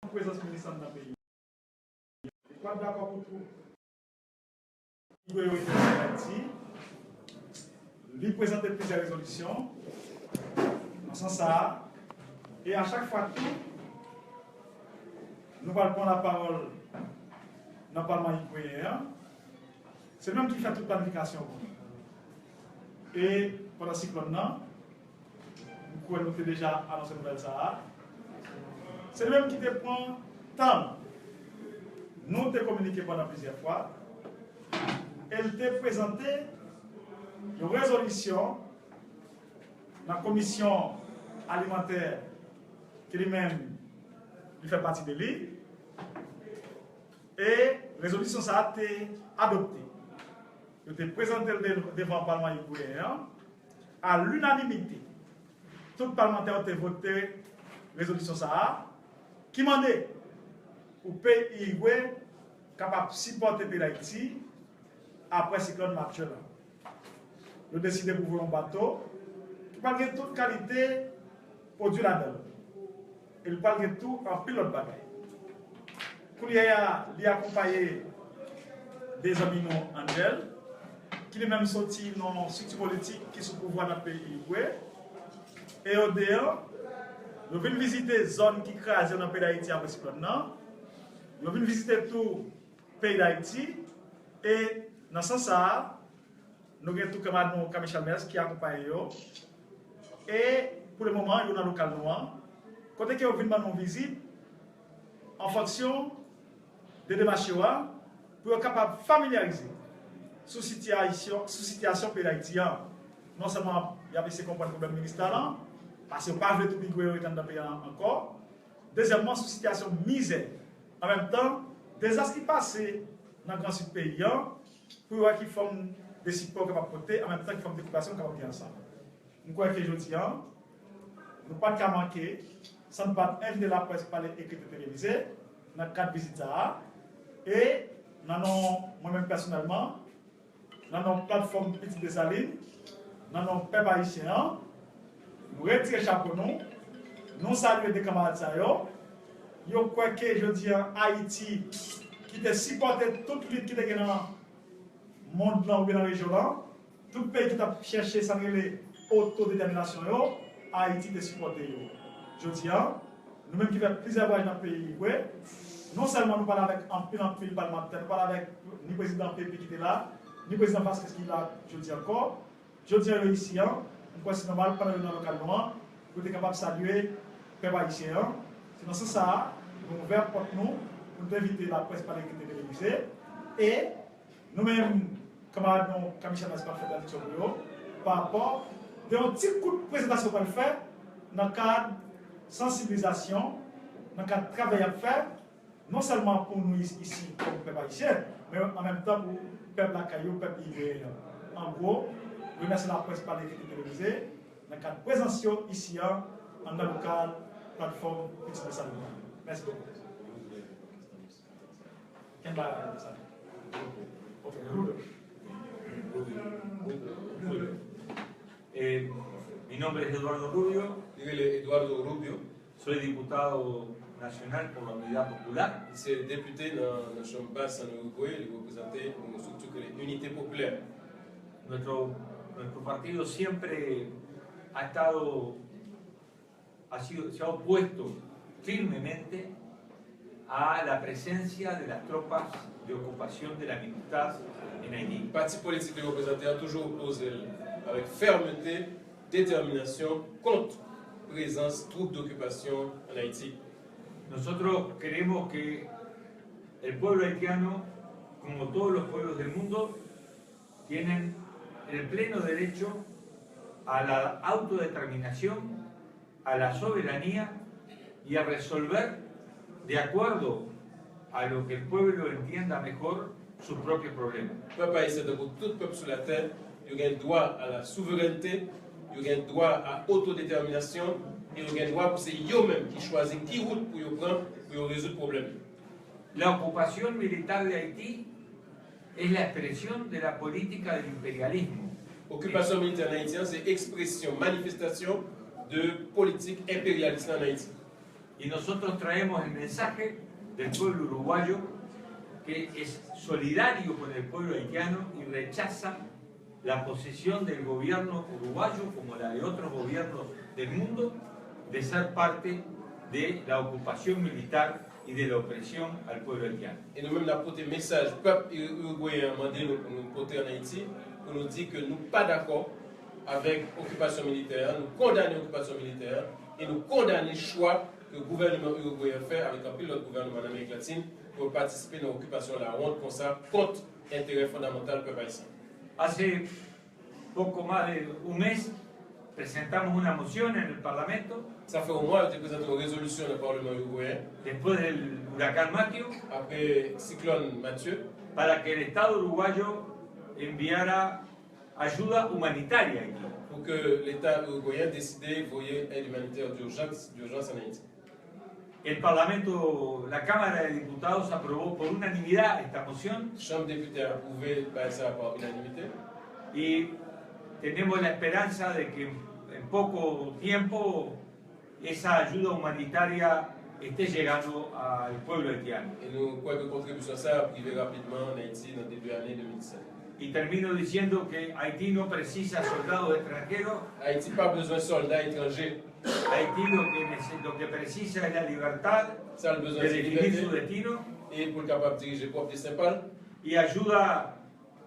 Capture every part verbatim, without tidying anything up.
prezans minis anndan peyi a. Li pa t dakò pou twoup Igwe yo rete ann Ayiti. Li prezante plizyè rezolisyon nan sans sa a. E a chak fwa tou, nou pral pran lapawòl nan palman igweyen an. Se li menm ki fè tout planifikasyon pou nou. E pandan siklòn nan, m kwè nou te deja anonse nouvèl sa a. Se li menm ki te pran tan l. Nou te kominike pandan plizyè fwa. E l te prezante yon rezolisyon nan komisyon alimantè ke li menm li fè pati de li. E rezolisyon sa a te adopte. Yo te prezante l de- devan palman igweyen an a linanimite. Tout palmantè yo te vote rezolisyon sa a ki mande pou peyi Igwe kapab sipòte peyi Dayiti apre siklòn Matye la. Yo deside pou voye yon bato ki pral gen tout kalite pwodui ladan l. E li pral gen tou anpil lòt bagay. Koulye a, li akonpaye de zanmi nou, Angel, ki li menm soti nan yon estrikti politik ki sou pouvwa nan peyi Igwe. E yo de an, yo vin vizite zòn ki kraze yo nan peyi Dayiti apre siklòn nan. Yo vin vizite tou peyi Dayiti. E nan sans sa a, nou gen tou kanmarad nou Camille Chalmers ki akonpaye yo. E pou le moman, yo nan lokal nou an, kote ke yo vin ban nou vizit an fonksyon de demach yo a, pou yo kapab familyarize sou sitiyasyon, sou sitiyasyon peyi Dayiti an. Non sèlman y ap eseye konprann pwoblèm minis la lan, paske yo pa vle twoup Igwe yo rete anndan peyi an ankò. Dezyèmman, sou sitiyasyon mizè, an menm tan, dezas ki pase nan Gran Sid peyi an, pou yo wè ki fòm de sipò yo kapab pote, an menm tan ki fòm de koperasyon nou kapab gen ansanm. M kwè ke jodi an, nou pa t ka manke, san n pa t envite laprès pale ekri e televize nan kad vizit sa a. E nan non mwen menm pèsonèlman, nan non platfòm Pitit Desalin, nan non pèp ayisyen an, nou retire chapo nou, nou salye de kanmarad sa yo. Yo kwè ke jodi an Ayiti, ki te sipòte tout lit ki te gen nan mond lan oubyen nan rejyon lan, tout peyi ki t ap chèche sa n rele otodetèminasyon yo, Ayiti te sipòte yo. Jodi an, nou menm ki fè plizyè vwayaj nan peyi Igwe, non sèlman nou pale avèk anpil, anpil palmantè, nou pale avèk ni prezidan Pepe ki te la, ni prezidan Vasquez ki la jodi ankò. Jodi an, yo isi an, m kwè se nòmal, pandan yo nan lokal nou an, pou yo te kapab salye pèp ayisyen an. Se nan sans sa a, nou ouvè pòt nou pou n te envite laprès pale ekri e televize. E nou menm, kanmarad nou, Camille Chalmers, pral fè tradiksyon pou yo, pa rapò de yon ti kout prezantasyon pral fè nan kad sansibilizasyon, nan kad travay y ap fè, non sèlman pou nou is- isi kòm pèp ayisyen, men an menm tan pou pèp lakay yo, pèp igweyen an. An gwo, remèsye laprès pale ekri e televize nan kad prezans yo isi an, anndan lokal platfòm Pitit Desalin. Mèsi bokou. Ken bagay sa? Ok, Rudolph. Eh, mi nombre es Eduardo Rubio. Li rele Eduardo Rubio. Soy diputado nacional por la Unidad Popular. Li se depite nan, nan Chanm Bas an Irigwe, li reprezante yon estrikti ki rele Inite Popilè. Nuestro, nuestro partido siempre ha estado, ha sido, se ha opuesto firmemente a la presencia de las tropas de ocupación de la MINUSTAH en Haití. Pati politik li reprezante a toujou opoze l avèk fèmte, detèminasyon kont prezans twoup dokipasyon ann Ayiti. Nosotros creemos que el pueblo haitiano, como todos los pueblos del mundo, tienen el pleno derecho a la autodeterminación, a la soberanía y a resolver de acuerdo a lo que el pueblo entienda mejor sus propios problemas. Pèp ayisyen, tankou tout pèp sou latè, yo gen dwa a la souverènte, yo gen dwa a otodetèminasyon, e yo gen dwa pou se yo menm ki chwazi ki wout pou yo pran pou yo rezoud pwoblèm yo. La ocupación militar de Haití es la expresión de la política del imperialismo. Okipasyon militè ann Ayiti an se ekspresyon, manifestasyon de politik enperyalis la ann Ayiti. Y nosotros traemos el mensaje del pueblo uruguayo que es solidario con el pueblo haitiano y rechaza la posición del gobierno uruguayo, como la de otros gobiernos del mundo, de ser parte de la ocupación militar y de la opresión al pueblo haitiano. E nou menm n ap pote mesaj pèp iri- irigweyen an mande nou pou nou pote ann Ayiti, pou nou di ke nou pa dakò avèk okipasyon militè a, nou kondane okipasyon militè a, e nou kondane chwa ke gouvènman irigweyen an fè avèk anpil lòt gouvènman nan Amerik Latin pou yo patisipe nan okipasyon lawont konsa kont enterè fondamantal pèp ayisyen. Hace poco más de un mes presentamos una moción en el Parlamento Sa fè yon mwa yo te prezante yon rezolisyon nan Palman irigweyen después del huracán Matthew apre siklòn Matye para que el Estado uruguayo enviara ayuda humanitaria a Haití. Pou ke Leta irigweyen deside voye èd imanitè dijans, dijans ann Ayiti. El Parlamento, la Cámara de Diputados aprobó por unanimidad esta moción Chanm Depite a apwouve bagay sa a pa inanimite. Y tenemos la esperanza de que en poco tiempo esa ayuda humanitaria esté llegando al pueblo haitiano. E nou kwè ke kontribisyon sa a ap rive rapidman ann Ayiti nan debi ane de mil disèt. Y termino diciendo que Haití no precisa soldados extranjeros. Ayiti pa bezwen sòlda etranje. Haití lo que, nece- lo que precisa es la libertad Sa l bezwen de se definir su libète destino e pou l kapab dirije pwòp desten pa l. Y ayuda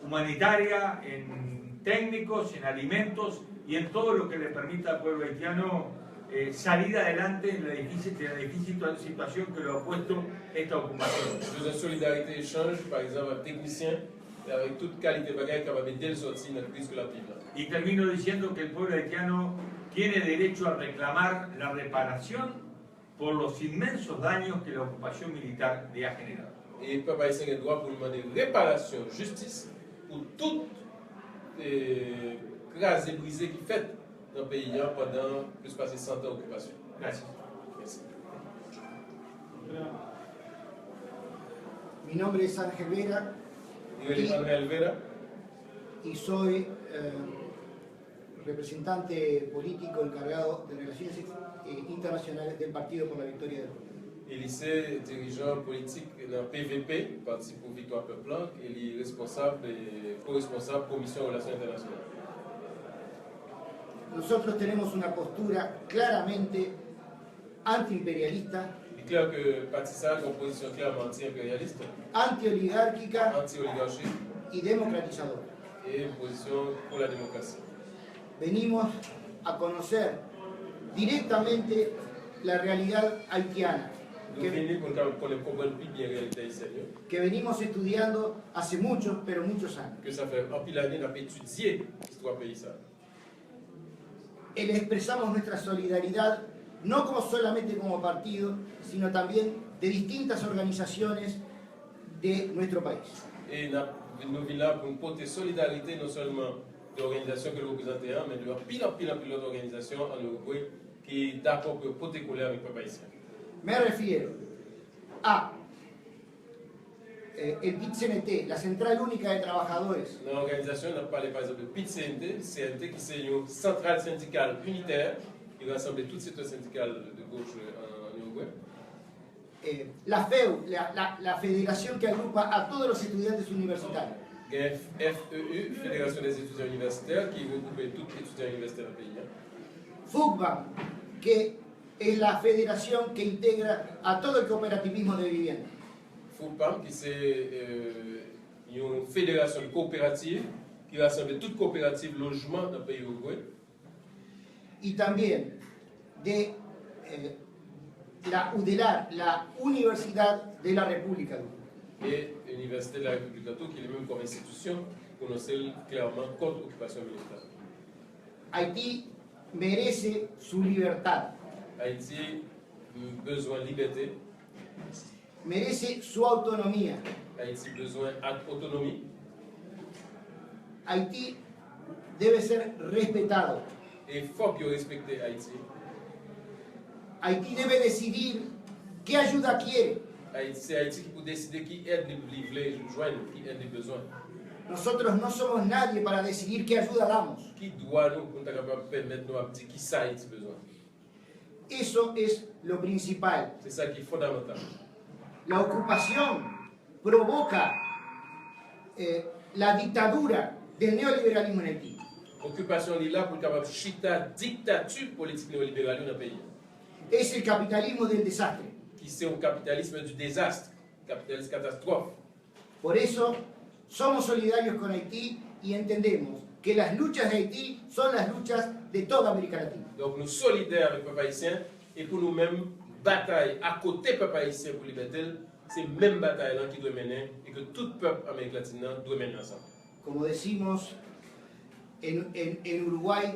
humanitaria en técnicos, en alimentos y en todo lo que le permita al pueblo haitiano eh, salir adelante en la difícil, de la difícil situación que lo ha puesto esta ocupación. Li bezwen solidarite, echanj, pa egzanp, ak teknisyen, e avèk tout kalite bagay k kapab ede l sòti nan kriz ke l ap viv la. Y termino diciendo que el pueblo haitiano tiene derecho a reclamar la reparación por los inmensos daños que la ocupación militar le ha generado. E pèp ayisyen gen dwa pou l mande reparasyon, jistis, pou tout eh, kraze brize ki fèt nan peyi a pandan plis pase san tan okipasyon. Gracias. Mèsi. Mi nombre es Ángel Vera Li rele y, Angel Vera. Y soy eh, representante político encargado de relaciones eh, internacionales del Partido por la Victoria del Pueblo. E li se dirijan politik nan P V P, Pati pou Viktwa Pèp la, e li responsab, eh, ko-responsab Komisyon Relasyon Entènasyonal. Nosotros tenemos una postura claramente antiimperialista, Li klè ke pati sa a gen yon pozisyon klèman anti-enperyalis, antioligárquica anti-oligarchi y democratizadora. E yon pozisyon pou la demokrasi. Venimos a conocer directamente la realidad haitiana Nou que, vini pou n kapab konnen, konprann pi byen reyalite ayisyèn yo, que venimos estudiando hace muchos, pero muchos años. Ke sa fè anpil ane n ap etidye istwa peyi sa a. Eh, le expresamos nuestra solidaridad no como solamente como partido, sino también de distintas organizaciones de nuestro país. E n ap, nou vin la pou n pote solidarite non sèlman de òganizasyon ke l reprezante an, men de anpil, anpil, anpil lòt òganizasyon ann Irigwe ki dakò pou yo pote kole avèk pèp ayisyen. Me refiero a eh, el PIT-CNT, la Central Única de Trabajadores, Nan òganizasyon, n ap pale, pa egzanp, de PIT-CNT, C N T, ki se yon santral sendikal initè ki rasanble tout sektè sendikal de goch, eh, ann, ann Irigwe. Eh, la FEU, la, la, la federación que agrupa a todos los estudiantes universitarios. Gen F E U, Fédération des étudiants universitaires, ki regwoupe tout etidyan inivèsitè nan peyi a. FUCBAM, que es la federación que integra a todo el cooperativismo de vivienda. FUCBAM, ki se, eh, yon federasyon de kooperativ ki rasanble tout kooperativ lojman nan peyi Irigwe. Y también de eh, la UDELAR, la Universidad de la República. E Inivèsite de la Repiblik la tou, ki li menm kòm enstitisyon pwononse l klèman kont okipasyon militè. Haití merece su libertad. Ayiti bezwen libète. Merece su autonomía. Ayiti bezwen ak otonomi. Haití debe ser respetado. E fòk yo respekte Ayiti. Haití debe decidir qué ayuda quiere. Ayiti, se Ayiti ki pou deside ki èd li, li vle jwenn, ki èd li bezwen. Nosotros no somos nadie para decidir qué ayuda damos. Ki dwa nou pou n ta kapab pèmèt nou ap di ki sa Ayiti bezwen? Eso es lo principal. Se sa ki fondamantal. La ocupación provoca eh, la dictadura del neoliberalismo en Haití. Okipasyon li la pou l kapab chita diktati politik neyoliberal yo nan peyi a. Es el capitalismo del desastre. Ki se yon kapitalisme du désastre, kapitalis katastwòf. Por eso somos solidarios con Haití y entendemos que las luchas de Haití son las luchas de toda América Latina. Donk nou solidè avèk pèp ayisyen e pou nou menm batay akote pèp ayisyen pou libète l, se menm batay lan ki dwe mennen e ke tout pèp Amerik Latin nan dwe mennen ansanm. Como decimos en, en, en Uruguay,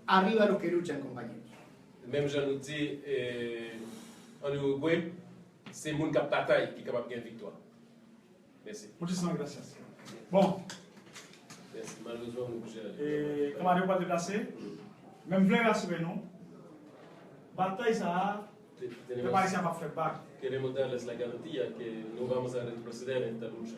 arriba los que luchan, compañeros. Menm jan nou di eh, an Uruguay, se moun k ap batay ki kapab gen viktwa. Mèsi. Muchísimas gracias. Bon, Mèsi. Malerezman, nou oblije ale. E, kanmarad yo pral deplase. Men m vle rasire nou, batay sa a, pèp ayisyen p ap fè bak. Queremos darles la garantía que no vamos a retroceder en esta lucha.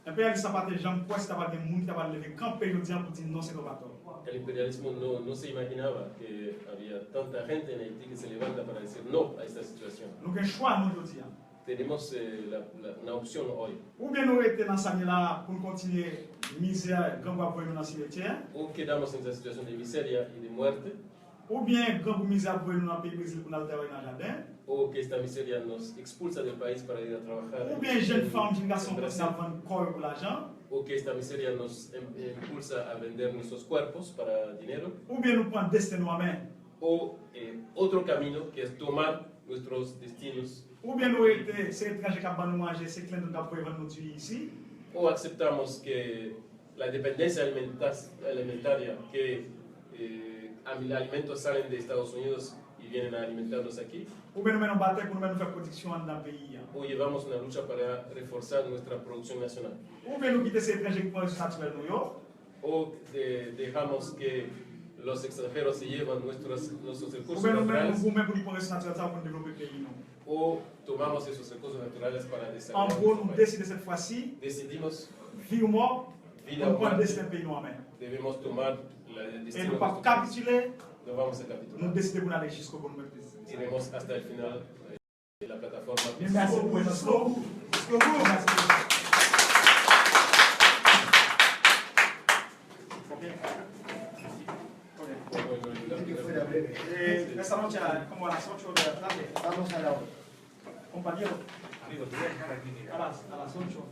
Enperyalis la pa te janm kwè si ta pral gen moun ki ta pral leve kanpe jodi a pou di non se twòp atò. El imperialismo no, no se imaginaba que había tanta gente en Haití que se levanta para decir no a esta situación. Nou gen chwa nou jodi a. Tenemos eh, la, la, una opción hoy. Oubyen nou rete nan sa n ye la pou n kontinye mizè grangou ap voye nou nan simityè. O quedamos en esta situación de miseria y de muerte, Oubyen grangou mizè ap voye nou nan peyi Brezil pou n al travay nan jaden. O que esta miseria nos expulsa del país para ir a trabajar en, Oubyen jenn en, fanm, jenn gason en kontinye Brasil, ap vann kò yo pou lajan. O que esta miseria nos em- impulsa a vender nuestros cuerpos para dinero. Oubyen nou pran desten nou an men. O eh, otro camino que es tomar nuestros destinos. Oubyen nou rete se etranje k ap ban nou manje, se Clinton k ap voye vann nou diri isi. O aceptamos que la dependencia alimenta- alimentaria que eh, ami- alimentos salen de Estados Unidos y vienen a alimentarnos aquí. Oubyen nou mennen yon batay pou nou menm nou fè pwodiksyon anndan peyi a. O llevamos una lucha para reforzar nuestra producción nacional. Oubyen nou kite se etranje ki pran resous natirèl nou yo. O de- dejamos que los extranjeros se llevan nuestros, nuestros recursos Oubyen nou menm nou naturales. Goumen pou nou pran resous natirèl sa yo pou nou devlope peyi nou. O tomamos esos recursos naturales para An desarrollar gwo, nou nuestro país. Deside sèt fwa si, Decidimos vi ou mò, vida pou o nou pran muerte. Desten peyi nou an men. Debemos tomar la E destino nou de p ap nuestro país. Kapitile, No vamos a capitular. Nou deside pou nou ale jiskobou nou menm. Iremos hasta el final. La plataforma. Mèsi pou prezans nou. Eh, esta noche, como a las ocho de la tarde, Vamos a la hora. compañero, a las, a las ocho.